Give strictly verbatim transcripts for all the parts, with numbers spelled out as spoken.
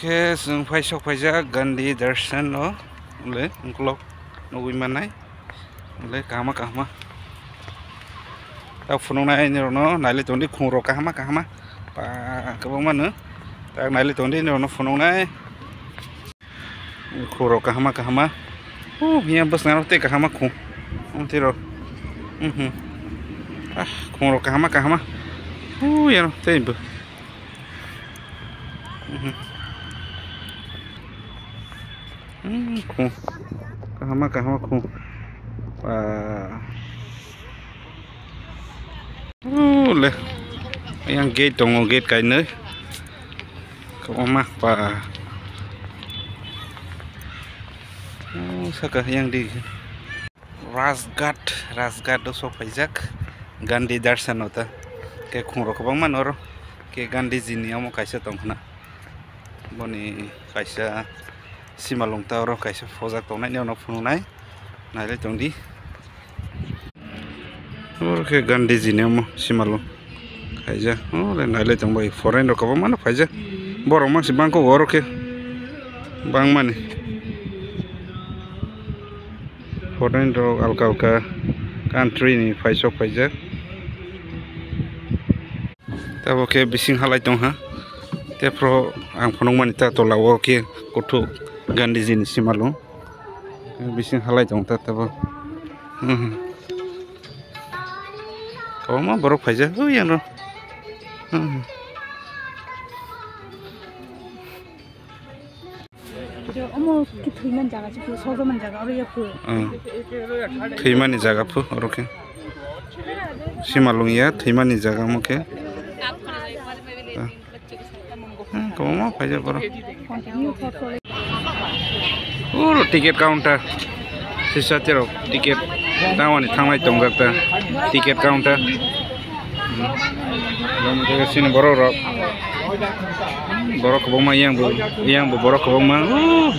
Khe chwng phai sok phaijak Gandhi Darshan o, le ukolog nugwi mannai, le kahama kahama. Tak phunuknai nirokno nailai tongdi khungrok kahama kahama, pa kwbangma no. Tak nailai tongdi nirokno phunuknai. Khoro kahama kahama. Oh, hiya bwskango tei kahama khung. Tei rok. Mhm. Ah, khoro kahama kahama. Oh, yano tei bo. Mhm. Hmm, khung. Kahama kahama khung. Wah. Oh, le. Yang gate tongo, gate kainwi. Kwbangma pa. Oh, saka yang di. Rajghat, Rajghat o sok phaijak. Gandhi Darshan o ta. Khe khungrok kwbangma noro. Khe Gandhiji ni omo kaisa tong khna. Boni kaisa simalung ta oro kaisa phojak tongnai, nini phunuknai. Nailai tongdi. Oro khe Gandhiji ni omo simalung khaijak. Ore nailai tongbai foreign rok kwbangma no phaijak. Borok mangsi bangkok oro khe bangmani. Foreign rok alka alka country ni phaisok phaijak. Tabok khe bising halai tongha. Tephro ang phunukmani ta tola o khe kuthuk Gandhiji ni simalung. Bising halai tong ta tabo. Hmm. Kwbangma borok phaijak hui ano. Hmm. Omo khe thwimani jaga se, sojomani jaga oro ya phu. Hmm. Thwimani jaga phu oro khe. Simalung ya thwimani jaga omo khe. Hmm, kwbangma phaijak borok. Uro ticket counter. Sisa terok ticket tamani thanglai tongjak ta. Ticket counter. Hmm. Sini borok rok. Borok kwbangma yang bo, yang bo borok kwbangma. Uh.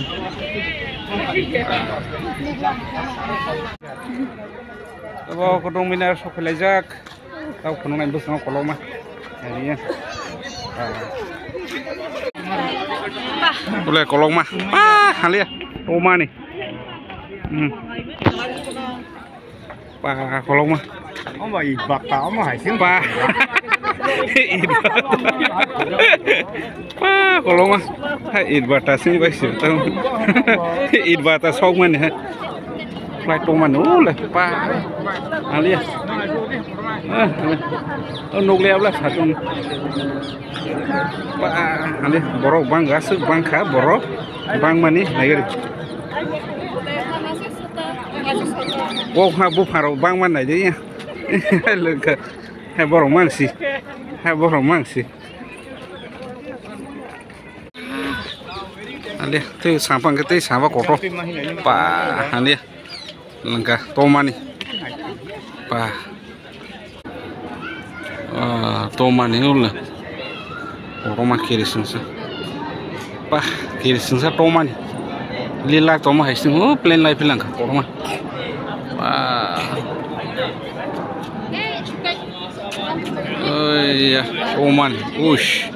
Abo Qutub Minar sokphaijak. Tao phunuknai bwskango kolokma. Haliya. Bole kolokma. Pa haliya. Omani. Hmm. Pa kolokma. Omo ibata, omo hai sing. Pa. Ibata. Pa kolokma. Hai ibata sing bai sing tang. Ibata sokmani hai. Flight tongmani, o le, pa. Alia. Ah, o nukliya bla satung. Pa, ani borok bang aswk bangkha borok. Bangmani naigari. Kok ha buphang rok bangma naidi. Lengkha. Hai borok mangsi. Hai borok mangsi. Haliya, tei sampang khe tei saba kotor. Pa, haliya. Langka, tomani. Pa. Ah, tomani, ule. Kotorma kiri sengsa. Pa, kiri sengsa tomani. Lila toma hai seng, oh, plane lai pilangka, kotorma. Pa. Oya, Oman, ush.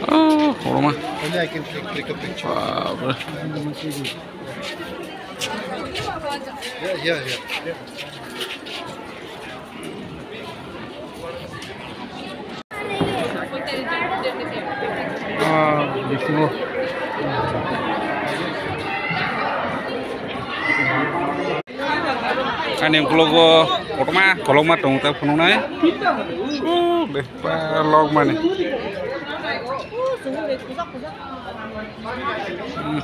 Oh, Oman. Only I can click, click a picture. Babre. Yeah, yeah, yeah. Ah, bisingo. Ani ukologo kotorma kolokma tongo ta phunuknai. Uh, be, pa lok mani. Hmm.